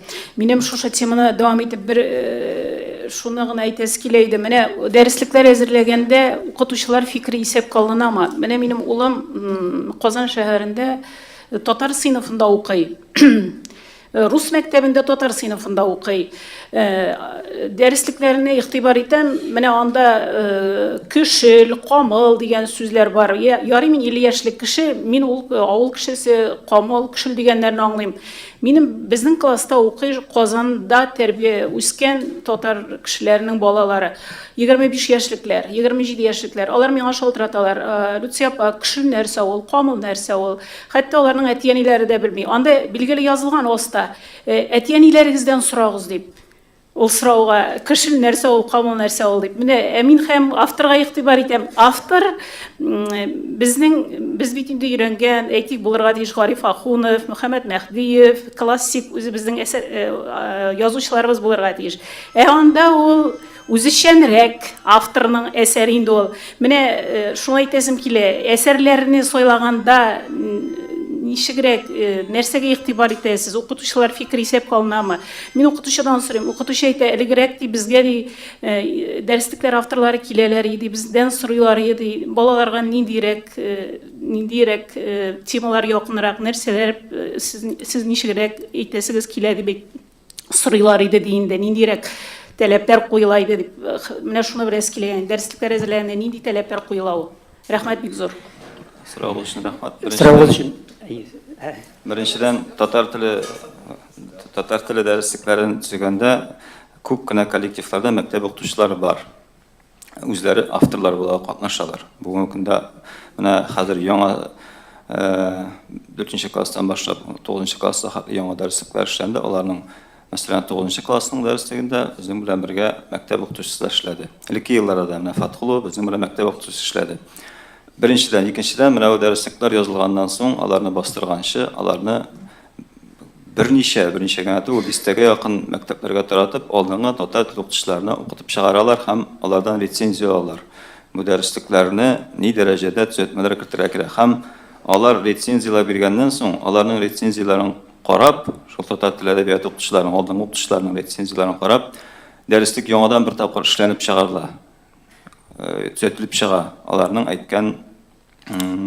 Минем шушы теманы дәвам итеп бер э, шуны гына әйтәсе килә иде. Менә дәреслекләр әзерләгәндә укытучылар фикере исәпкә алынамы? Менә минем улым Казан шәһәрендә татар сыйныфында укый. Рус мәктәбендә татар сыйныфында укый. Дәреслекләренә игътибар итәм, менә анда көшел, камыл дигән сүзләр бар. Ярый мин 50 яшьлек кеше, мин ул авыл кешесе, камыл, көшел дигәннәрне аңлыйм. Минем безнең класста укый Казанда тәрбия үскән татар кешеләренең балалары. 25 яшьлекләр, 27 яшьлекләр. Алар миңа шалтыраталар. Люция апа, кеше нәрсә ул, камыл нәрсә ул? Хәтта аларның әти-әниләре дә белми. Анда билгеле язылган аста, әти-әниләрегездән сорагыз дип. Ул сорауга кешел нәрсә ул, камыл нәрсә ул дип. Менә ә мин һәм авторга игътибар итәм. Автор безнең без бит инде өйрәнгән, әйтик, булырга тиеш Гариф Ахунов, Мөхәммәт Мәһдиев, классик үзебезнең әсәр язучыларыбыз булырга тиеш. Ә анда ул үзешчәнрәк авторның әсәре инде ул. Менә шуны әйтәсем килә, әсәрләрне сайлаганда ничегрәк, нәрсәгә игътибар итәсез? Укытучылар фикере исәпкә алынамы? Мин укытучыдан сорыйм, укытучы әйтә, элегрәк ди, безгә ди, дәреслекләр авторлары киләләр иде, бездән сорыйлар иде, балаларга ниндирәк, ниндирәк темалар якынрак, нәрсәләр сез, сез ничегрәк әйтәсегез килә дип сорыйлар иде ди инде, ниндирәк таләпләр куела иде дип. Менә шуны беләсе килә, дәреслекләр әзерләгәндә нинди таләпләр куела ул? Рәхмәт бик зур. Соравыгыз өчен рәхмәт. Соравыгыз өчен. Беренчедән, татар теле татар теле дәреслекләрен төзегәндә күп кенә коллективларда мәктәп укытучылары бар. Үзләре авторлар буларак катнашалар. Бүгенге көндә менә хәзер яңа 4 класстан башлап 9 класска хәтле яңа дәреслекләр эшләнде. Аларның Мәсәлән, тугызынчы классның дәреслегендә безнең белән бергә мәктәп укытучысы да эшләде. Элекке елларда да менә Фатхулова безнең белән мәктәп укытучысы эшләде. Беренчедән, икенчедән, менә бу дәреслекләр язылганнан соң, аларны бастырганчы, аларны берничә, берничә генә түгел, дистәгә якын мәктәпләргә таратып, алдынгы татар теле укытучыларына укытып чыгаралар һәм алардан рецензия алалар. Бу дәреслекләрне ни дәрәҗәдә төзәтмәләр кертергә кирәк һәм алар рецензияләр биргәннән соң, аларның рецензияләрен карап, шул татар теле әдәбияты укытучыларының, алдынгы укытучыларның рецензияләрен карап, дәреслек яңадан бер тапкыр эшләнеп чыгарыла, төзәтелеп чыга. Аларның әйткән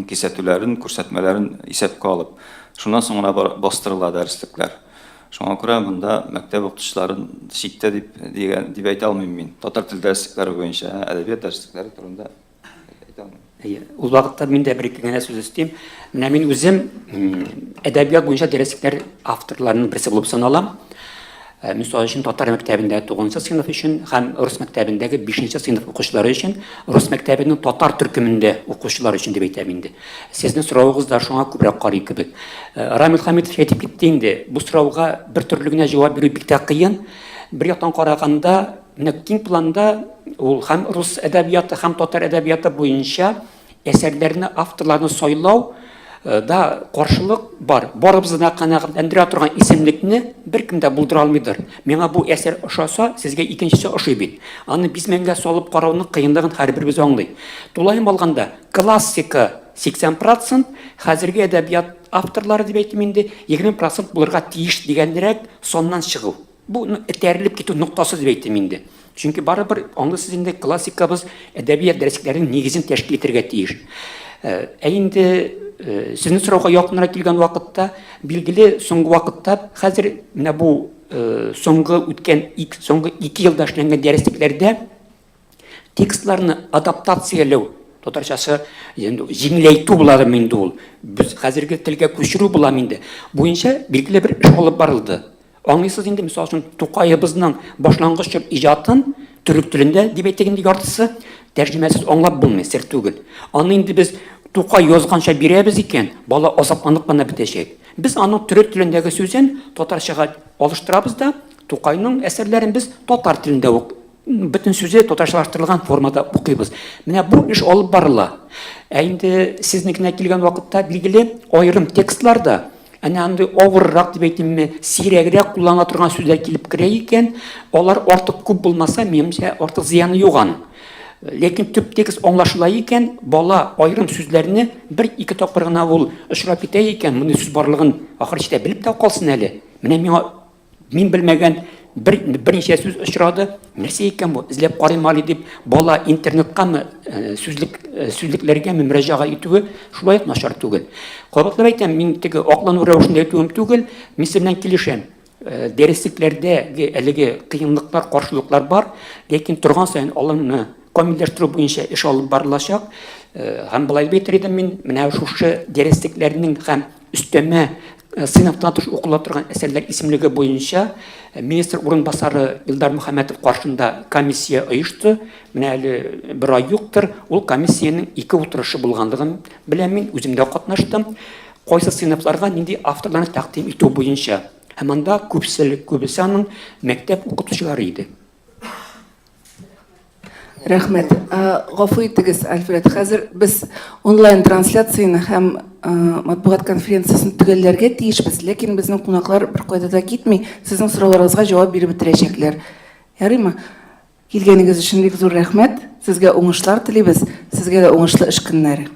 кисәтүләрен, күрсәтмәләрен исәпкә алып. Шуннан соң гына бастырыла дәреслекләр. Шуңа күрә монда мәктәп укытучыларын читтә дип дигән дип әйтә алмыйм мин. Татар теле дәреслекләре буенча, әдәбият дәреслекләре турында әйтә алмыйм. Әйе, ул вакытта мин дә бер-ике генә сүз өстим. Менә мин үзем әдәбият буенча дәреслекләр авторларының берсе булып саналам. Э, мисал өчен, татар мәктәбендә 9 сыйныф өчен һәм рус мәктәбендәге 5 сыйныф укучылары өчен, рус мәктәбенең татар төркемендә укучылар өчен дип әйтәм инде. Сезнең соравыгыз да шуңа күбрәк карый кебек. Э, Рамил Хамитов әйтеп китте инде, бу сорауга бер төрле генә җавап бирү бик тә кыен. Бер яктан караганда, Менә киң планда ул һәм рус әдәбияты, һәм татар әдәбияты буенча әсәрләрне, авторларны сайлау э, да каршылык бар. Барыбызны да канәгатьләндерә торган исемлекне беркем дә булдыра алмыйдыр. Миңа бу әсәр ошаса, сезгә икенчесе ошый бит. Аны бизмәнгә салып карауның кыенлыгын һәрберебез аңлый. Тулаем алганда, классика 80%, хәзерге әдәбият авторлары дип әйтим инде, 20% булырга тиеш дигәнрәк саннан чыгу. Бу этәрелеп китү ноктасы дип әйтим инде. Чөнки барыбер аңлыйсыз инде, классикабыз әдәбият дәреслекләренең нигезен тәшкил итәргә тиеш. Э, ә инде э, сезнең сорауга якынрак килгән вакытта, билгеле, соңгы вакытта хәзер менә бу э, соңгы үткән соңгы 2 елда эшләнгән дәреслекләрдә Текстларны адаптацияләү, татарчасы инде җиңеләйтү буладымы инде ул, без хәзерге телгә күчерү буламы инде, буенча билгеле бер эш алып барылды. Аңлыйсыз инде, мисал өчен, Тукаебызның башлангыч чор иҗатын төрек телендә, дип әйтик инде, яртысы тәрҗемәсез аңлап булмый, сер түгел. Аны инде без Тукай язганча бирәбез икән, бала азапланып кына бетәчәк. Без аның төрек телендәге сүзен татарчага алыштырабыз да, Тукайның әсәрләрен без татар телендә үк бөтен сүзе татарчалаштырылган формада укыйбыз. Менә бу эш алып барыла. Ә инде сезнекенә килгән вакытта, билгеле, аерым текстларда әнә андый авыррак дип әйтимме, сирәгрәк кулланыла торган сүзләр килеп керә икән, алар артык күп булмаса, минемчә, артык зыяны юк аның. Ләкин төп текст аңлашыла икән, бала аерым сүзләрне бер-ике тапкыр гына ул очрап китә икән, мондый сүз барлыгын ахыр чиктә белеп тә калсын әле. Менә миңа Мин белмәгән бер берничә сүз очрады. Нәрсә икән бу? Эзләп карыйм әле дип, бала интернеткамы, э, сүзлек э, сүзлекләргәме мөрәҗәгать итүе шулай ук начар түгел. Кабатлап әйтәм, мин теге аклану рәвешендә әйтүем түгел, мин сезнең белән килешәм. Э, дәреслекләрдәге әлеге кыенлыклар, каршылыклар бар, ләкин торган саен аларны камилләштерү буенча эш алып барылачак. Һәм болай дип әйтер идем мин, менә шушы дәреслекләрнең һәм өстәмә Сыйныфтан тыш укыла торган әсәрләр исемлеге буенча министр урынбасары Илдар Мөхәммәтов каршында комиссия оешты. Менә әле бер ай юктыр, ул комиссиянең ике утырышы булганлыгын беләм мин, үзем дә катнаштым. Кайсы сыйныфларга нинди авторларны тәкъдим итү буенча. Һәм анда күпчелек, күбесе аның мәктәп укытучылары иде. Рәхмәт. Гафу итегез, Альфред, хәзер без онлайн трансляцияне һәм матбугат конференциясен төгәлләргә тиешбез, ләкин безнең кунаклар беркайда да китми, сезнең сорауларыгызга җавап биреп бетерәчәкләр. Ярыймы? Килгәнегез өчен бик зур рәхмәт. Сезгә уңышлар телибез. Сезгә дә уңышлы эш көннәре.